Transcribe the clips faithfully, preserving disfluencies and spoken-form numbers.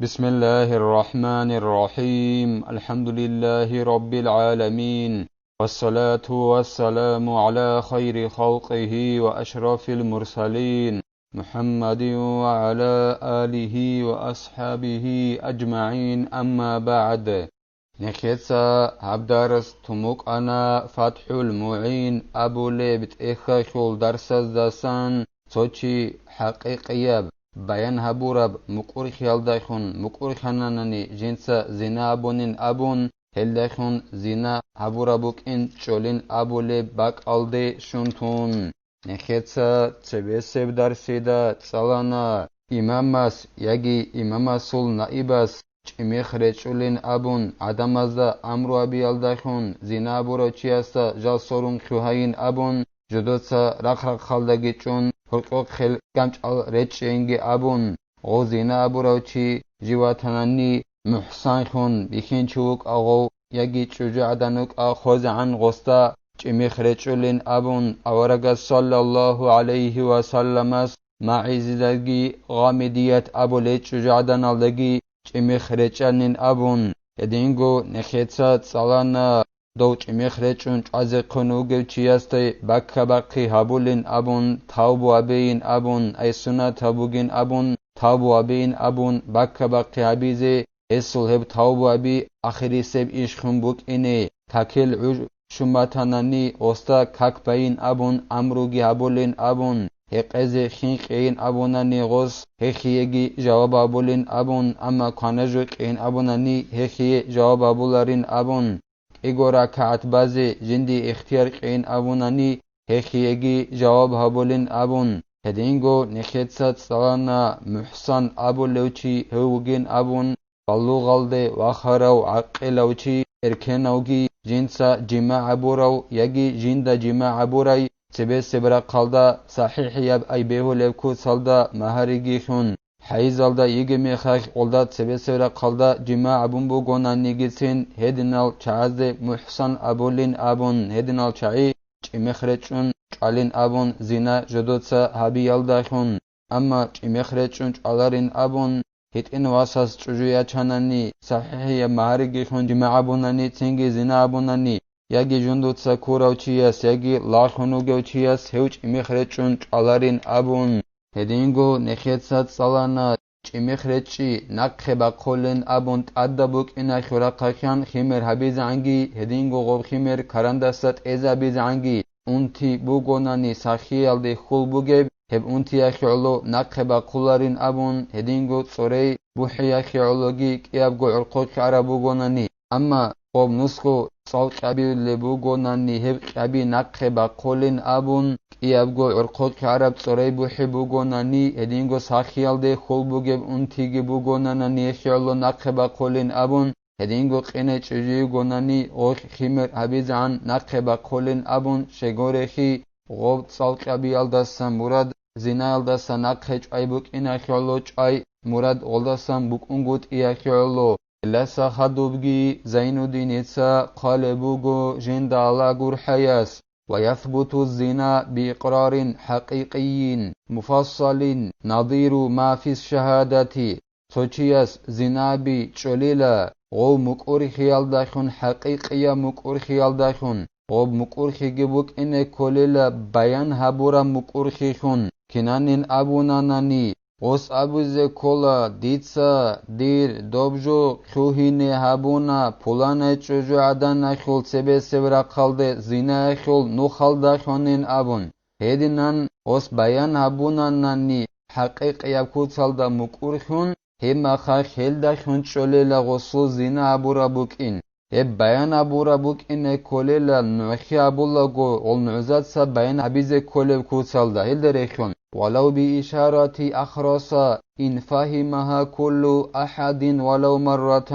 بسم الله الرحمن الرحيم. الحمد لله رب العالمين. والصلاة والسلام على خير خلقه وأشرف المرسلين محمد وعلى آله وأصحابه أجمعين. أما بعد. Нехеца гьаб дарс тумукъана ФатхӀул МугӀин абулеб тӀехьалъул дарсаздасан цо чи хӀакъикъияб, баян гьабураб мукӀурхиялдайхун, мукӀурхананани жинца зина абунин абун, гьелдайхун зина гьабураб букӀин чӀолин абулеб бакӀалде щун тун. Нехеца цебесеб дарсида цӀалана имамас яги имамасул наибас чӀимих речӀчӀулин абун, гӀадамазда амру абиялдайхун, зина абурав чиясда жал сорун хьугьайин абун, жодоца рахъ-рахъалдаги чӀун, гьоркьохъел ганчӀал речӀчӀейинги абун, гъов зина абурав чи жив ватанани мухӀсанлъун бихьинчи вукӀа гъов яги чӀужугӀадан вукӀа хвезегӀан гъосда чӀимих речӀчӀулин абун, аварагас саллаллагьу гӀалайгьи ва салламас МагӀизидаги Гъамидият абулей чӀужугӀаданалдаги чӀимих речӀчӀанин абун, гьединго нехеца цӀалана дов чӀимих речӀчӀун чӀвазехъун вугев чиясде бакка-бахъи гьабулин абун, тавбу абейин абун, ай сунат гьабугин абун, тавбу абейин абун, бакка-бахъи гьабизе, гьесул гьеб тавбу аби ахирисеб ишхун букӀине, какил гӀуж щун батанани, гъосда как байин абун, амруги гьабулин абун, гьекъезе хинкъейин абунани гъос, гьехиеги жаваб гьабулин абун, амма кванажукъейин абунани, гьехие жаваб гьабуларин абун, кӀиго ракагӀат базе жинди ихтияр кьейин абунани, гьехиеги жаваб гьабулин абун, гьединго нехеца цӀалана мухӀсан абулев чи гьев вугин абун, балугъалде вахарав гӀакъилав чи, эркенавги жинца жимагӀ гьабурав яги жинда жимагӀ гьабурай, цебесеб рахъалда сахӀихӀияб ай бегьулеб куцалда магьариги хьун, хӀайизалда йигеб мехалъ гъолда цебесеб рахъалда жимагӀ гьабун бугонанигицин, гьединал чагӀазде мухӀсан абулин абун, гьединал чагӀи чӀимих речӀчӀун чӀвалин абун, зина жодоца гьабиялдалъун, амма чӀимих речӀчӀун чӀваларин абун, гьитӀин васас чӀужу ячанани, сахӀихӀияб магьаригихун жимагӀ гьабунани, цинги зина гьабунани, яги жундуца ккурав чияс, яги лагълъун вугев чияс гьев чӀимих речӀчӀун чӀваларин абун, гьединго нехеца цӀалана, чӀимих речӀчӀи, нахъе бахъулин абун тӀадаб букӀиналъул рахъалъан химер гьабизегӀанги, гьединго гъоб химер карандаса тӀезабизегӀанги, унти бугонани сахиялде хьул бугеб, гьеб унтиялъе гӀоло нахъе бахъуларин абун, гьединго цӀорей бухӀиялъе гӀологи кӀиябго гӀорхъохъе араб бугонани, амма гъоб нусго цӀал кьабиулеб бугонани гьеб кьаби нахъе бахъулин абун, кӀиябго гӀорхъохъе араб цӀорей бухӀи бугонани, гьединго сахиялде хьул бугеб унтиги бугонанани гьелъе гӀоло нахъе бахъулин абун, гьединго къине чӀужуйгонани гъолъ химер гьабизегӀан нахъе бахъулин абун щегорехи, гъоб цӀал кьабиялдаса мурад зинаялдаса нахъе чӀвай букӀиналъе гӀоло чӀвай мурад гъолдасан букӀунгутӀиялъе гӀоло. Гьелдаса хадубги Зайнуддиница хъвалеб буго жинда Аллагь гурхӀаяс: «ويثبت الزنا بإقرار حقيقي مفصل نظير ما في الشهادة». Цо чияс зинаби чӀолила гъов мукӀурхиялдалъун, хӀакъикъияб мукӀурхиялдалъун, гъоб мукӀурхиги букӀине кколила баян гьабураб мукӀурхилъун, кинанин абунанани, гъос абизе ккола: «Дица дир доб жо лъугьине гьабуна пуланай чӀужугӀаданалъул цебесеб рахъалде зинаялъул нухалдалъунин», – абун. Гьединан гъос баян гьабунанани хӀакъикъияб куцалда мукӀурлъун, гьеб махалъ гьелдалъун чӀолела гъосул зина гьабураб букӀин. Гьеб баян гьабураб букӀине кколела нугӀлъи гьабулаго гъол нугӀзаца баян гьабизе кколеб куцалда, гьелда рехьун: «ولو بإشارة أخرس إن فهمها كل أحد ولو مرة».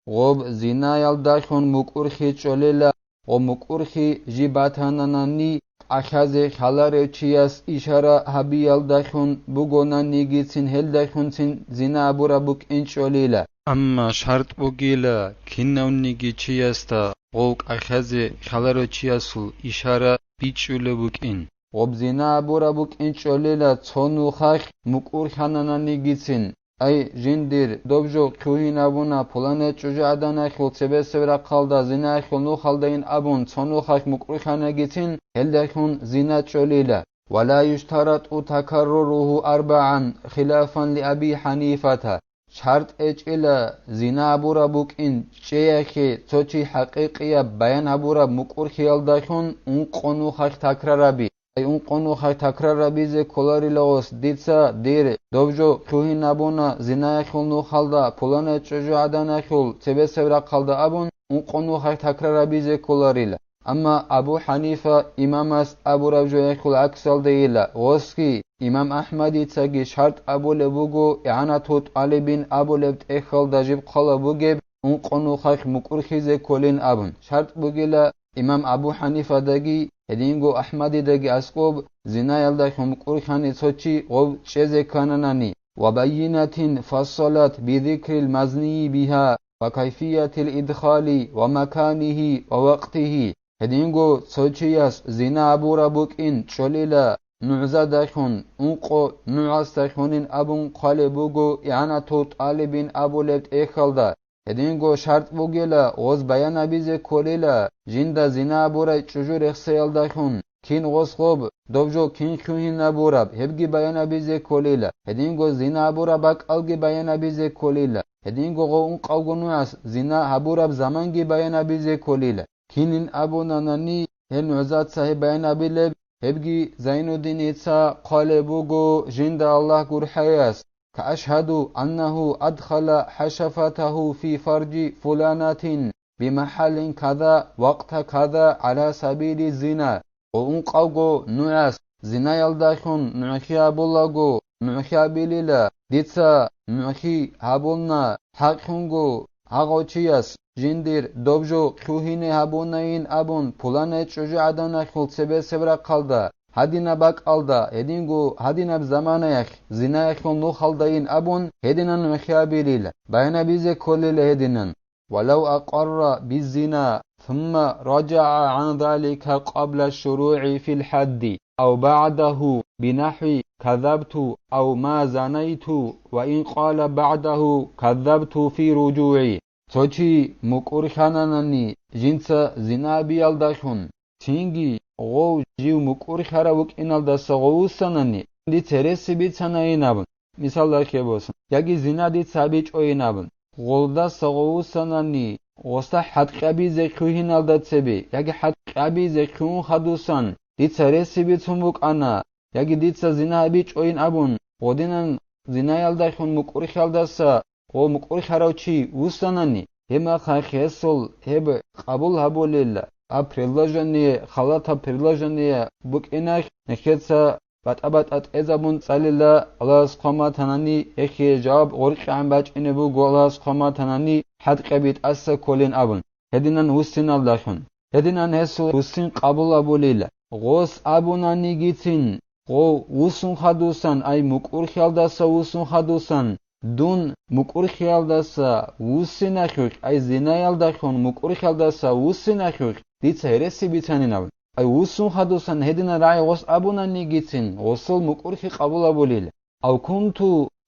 Гъоб зинаялдалъун мукӀурхи чӀолела, гъо мукӀурхи жиб батананани, кӀалъазе хьаларев чияс ишара гьабиялдалъун бугонанигицин гьелдалъунцин зина гьабураб букӀин чӀолила. Амма шартӀ бугила, кинавниги чиясда гъов кӀалъазе хьаларев чиясул ишара бичӀчӀулеб букӀин. Гъоб зина гьабураб букӀин чӀолила цо нухалъ мукӀурлъанананигицин, Ай, жиндир доб жо хъугьин абуна, пуланай чӀужугӀаданалъул цебесеб рахъалда зинаялъул нухалдайин абун, цо нухалъ мукӀрухьанагицин, гьелдалъун зина чӀолила. Ва ла юштарату такарруругьу арбагӀан, хилафан ли Аби ХӀанифата. ШартӀ гьечӀила зина абураб букӀин чӀеялъе цо чи хӀакъикъияб баян гьабураб мукӀурхьиялдалъун ункъо нухалъ такрараби. Ай, ункъо нухалъ такрарабизе кколарила гъос, дица дир доб жо хъугьин абуна зинаялъул нухалда, пуланай чӀужугӀаданалъул цебесеб рахъалда абун, ункъо нухалъ такрарабизе кколарила. Амма Абу ХӀанифа имамас абураб жояхъул гӀаксалдейила, гъосги имам АхӀмадицаги шартӀ абулеб буго, игӀанату тӀалибин абулеб тӀехьалда жиб хъала бугеб, ункъо нухалъ мукӀурхьизе кколин абун. ШартӀ бугила имам Абу ХӀанифадаги, гьединго АхӀмадидаги аскӀоб, зинаялдалъун мукӀурхьани цо чи гъов чӀезе ккананани, ва байинатин фассалат бизикрил мазнийи бигьа ва кайфиятил идхали ва маканигьи ва вакътигьи. Гьединго цо чияс зина абураб букӀин чӀолила нугӀзадалъун, ункъо нугӀасдалъунин абун хъвалеб буго игӀанатул тӀалибин абулеб тӀехьалда. Гьединго шартӀ бугела гъоз баянабизе кколила, жинда зина абурай чӀужу рехсеялдалъун, кин гъос гъоб, доб жо кин хъугьин абураб, гьебги баянабизе кколила, гьединго зина абураб бакӀалги баянабизе кколила, гьединго гъов ункъавго нугӀас зина гьабураб заманги баянабизе кколила. Кинин абунанани гьел нугӀзаца гьеб баянабилеб, гьебги Зайнуддиница хъвалеб буго жинда Аллагь гурхӀаяс: «Каашгьаду аннагьу адхала хӀашафатагьу фи фаржи фуланатин бимахӀаллин каза вакъта каза гӀала сабили зина». Гъо ункъавго нугӀас зинаялдалъун нугӀлъи абулаго, нугӀлъи абилила, дица нугӀлъи гьабуна, хӀакълъунго гьагъав чияс жиндир доб жо хъугьине гьабунайин абун, пуланай чӀужугӀаданалъул цебесеб рахъалда, гьадинаб бакӀалда, гьединго гьадинаб заманаялъ зинаялъул нухалдайин абун, гьединан нугӀлъи абилила, баянабизе кколила гьединан. ولو أقر بالزنا ثم رجع عن ذلك قبل الشروع في الحد أو بعده بنحو كذبت أو ما زنيت، وإن قال بعده كذبت في رجوعي. Цо чи мукӀурхьананани жинца зина абиялдалъун, цинги гъов жив мукӀурхьарав вукӀиналдаса гъов вуссанани, дица гьереси бицанайин абун, мисалда хебосан, яги зина дица гьабичӀойин абун, гъолдаса гъов вуссанани, гъоса хӀатӀ кьабизе хъугьиналда цебе, яги хӀатӀ кьабизе хъугьун хадусан, дица гьереси бицун букӀана, яги дица зина гьабичӀойин абун, гъодинан зинаялдалъун мукӀурхьалдаса гъо мукӀурхьарав чи вуссанани, гьеб мехалъ гьесул гьеб къабул гьабулел, а предложение, халатаб предложение букӀиналъ, нехеца батӀа-батӀа тӀезабун цӀалила, Аллагьас хъваматанани, гьехие жаваб гъоркьегӀан бачӀине буго, Аллагьас хъваматанани, хӀатӀ кьаби тӀаса кколин абун. Гьединан вуссиналдалъун. Гьединан гьесул вуссин къабул абулила. Гъос абунанигицин, гъов вуссун хадусан, ай мукӀурхьалдаса вуссун хадусан, дун мукӀурхьалдаса вуссинахъухъ, ай зинаялдалъун мукӀурхьалдаса вуссинахъухъ, дица гьереси бицанин абун. Ай вуссун хадусан гьединан рагӀи гъос абунанигицин, гъосул мукӀурхьи къабул абулила. أو كنت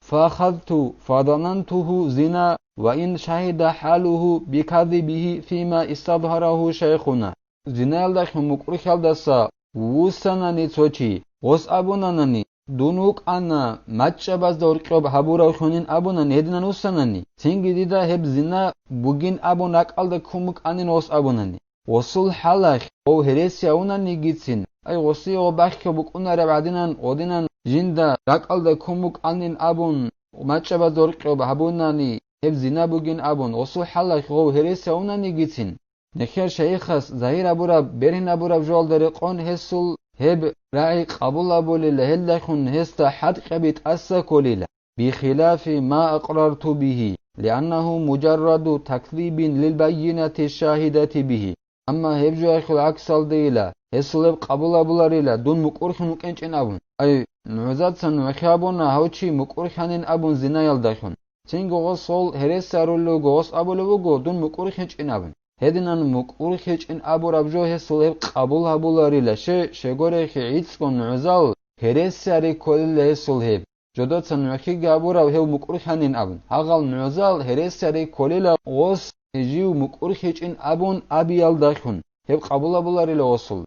فأخذت فظننته زنا وإن شهد حاله بكذبه فيما استظهره شيخنا. Зинаялдалъун мукӀурхьалдаса вуссанани цо чи, гъос абунанани, дун вукӀана мачӀабазда гьоркьоб гьабураллъунин абунани гьединан вуссанани, цинги дида гьеб зина бугин абун ракӀалда ккун букӀанин гъос абунани. Гъосул хӀалалъ гъов гьереси гьавунанигицин, ай, гъосие гъо бахъав букӀунареб гӀадинан гъодинан жинда ракӀалда ккун букӀанин абун, мачӀабазда гьоркьоб гьабунани гьеб зина бугин абун, гъосул хӀалалъ гъов гьереси гьавунанигицин, нехер шайихас загьир абураб, бергьин абураб жоялда рекъон гьесул гьеб рагӀи къабул абулила, гьелдалъун гьесда хӀатӀ кьаби тӀаса кколила. بخلاف ما أقررت به، لأنه مجرد تكذيب للبينة الشاهدة به. Амма гьеб жоялъул гӀаксалдейила, гьесул гьеб къабул абуларила, дун мукӀурхьун вукӀинчӀин абун. Ай, нугӀзаца нугӀлъи абуна гьав чи мукӀурхьанин абун зинаялдалъун. Цинги гъос гъол гьереси гьарулев вуго, гъос абулев вуго, дун мукӀурхьинчӀин абун. Гьединан мукӀурхьичӀин абураб жо гьесул гьеб къабул гьабуларила, ще, щегорехи гӀицӀго нугӀзал гьереси гьари кколила гьесул гьеб. жодоца нугӀлъиги гьабурав гьев мукӀурхьанин абун, гьагъал нугӀзал гьересиярей кколила гъос жив мукӀурхьичӀин абун абиялдалъун, гьеб къабул гьабуларила гъосул.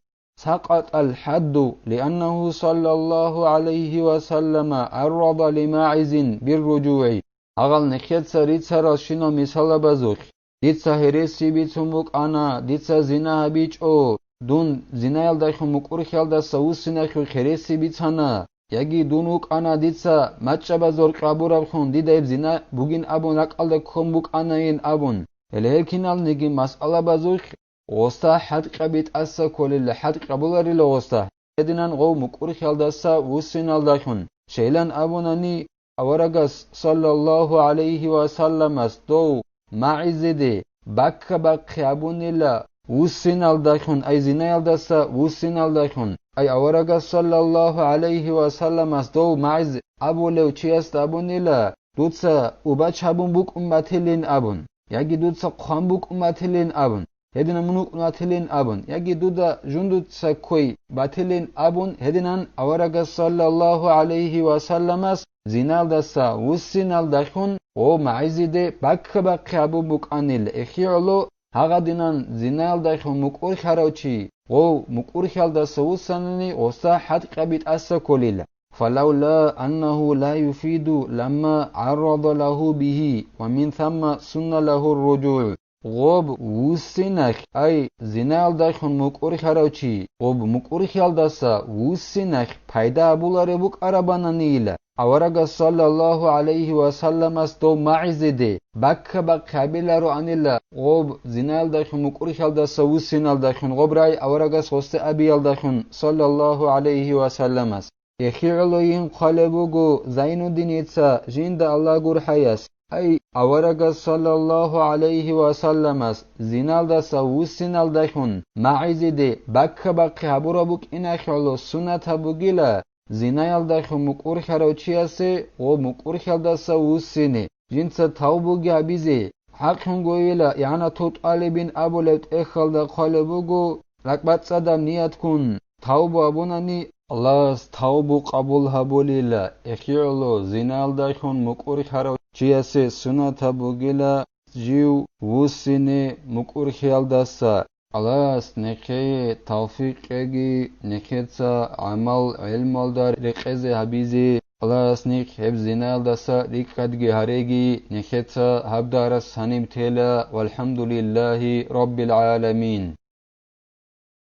سقط الحد لأنه صلى الله عليه وسلم عرض لماعز بالرجوع. Гьагъал нехеца рицаралщинал мисалабазухъ, дица гьереси бицун букӀана, дица зина гьабичӀо, дун зинаялдахъун мукӀурхьиялдаса вуссиналъухъ гьереси бицана, яги дун вукӀана дица мачӀабаз гьоркьоб гьабурабхъун, дида гьеб зина бугин абун ракӀалда ккун букӀанайин абун. Гьеле гьел киналниги масъалабазухъ гъоса хӀадкьаби тӀаса кколила, хӀадкьабуларила гъоса. Гьединан гъов мукӀурхьиялдаса вуссиналдалъун, щайилан абунани, аварагас, саллаллагьу гӀалайгьи ва салламас, дов МагӀизиде бакка-бахъи абунила вуссиналдалъун, ай зинаялдаса вуссиналдалъун. Ай аварагас, саллаллагьу гӀалайгьи ва салламас, дов МагӀиз абулев чиясда абунила, дуца убач гьабун букӀун батилин абун, яги дуца хъван букӀун батилин абун. Гьединан мун вукӀун ватилин абун, яги дуда жундуца кквей батилин абун, гьединан аварагас, саллаллагьу гӀалайгьи ва салламас, зиналдаса вуссиналдалъун гъов МагӀизиде бакка-бахъи гьабун букӀанил эхиоло, гьагъадинан зинаялдалъун мукӀурхьарав чи гъов мукӀурхьиялдаса вуссанани гъоса хӀадкьаби тӀаса кколила. فلولا أنه لا يفيد لما عرض له به، ومن ثم سن له الرجوع. Гъоб вуссиналъ, ай, зинаялдайхун мукӀурхьарав чи, гъоб мукӀурхьиялдаса вуссиналъ пайда гьабулареб букӀарабананийила, аварагас саллаллагьу гӀалайгьи ва салламас дов магӀизеде бакка-бахъи гьабилароанила гъоб зинаялдайхун мукӀурхьиялдаса вуссиналдайхун, гъоб рагӀи аварагас гъосде абиялдайхун, саллаллагьу гӀалайгьи ва салламас. ЭхигӀолойин хъвалеб буго Зайнуддиница жинда Аллагь гурхӀаяс, ай, аварагас саллаллагьу гӀалайгьи ва салламас зиналдаса вуссиналдайхун магӀизеде бакка-бахъи гьабураб букӀиналъухъ суннатаб бугила, зинаялдайхун мукӀурхьарав чиясе гъоб мукӀурхьиялдаса вуссине, жинца тавбуги гьабизе, хӀакълъунгойила, игӀанатул тӀалибин абулеб тӀехьалда хъвалеб буго, ракӀбацӀцӀадаб ниятккун тавбу абунани, Аллагьас тавбу къабул гьабулила, эхигӀоло зиналдайхун мукӀурхьарав чиясе суннатаб бугила жив вуссине мукӀурхьиялдаса. Аллагьас нехее тавфикъ кьеги, нехеца гӀамал гӀелмалда рекъезе гьабизе, Аллагьас нехь гьеб зинаялдаса рикӀкӀадги гьареги, нехеца гьаб дарас гьаниб тела, валхӀамдулиллагьи раббил гӀаламин.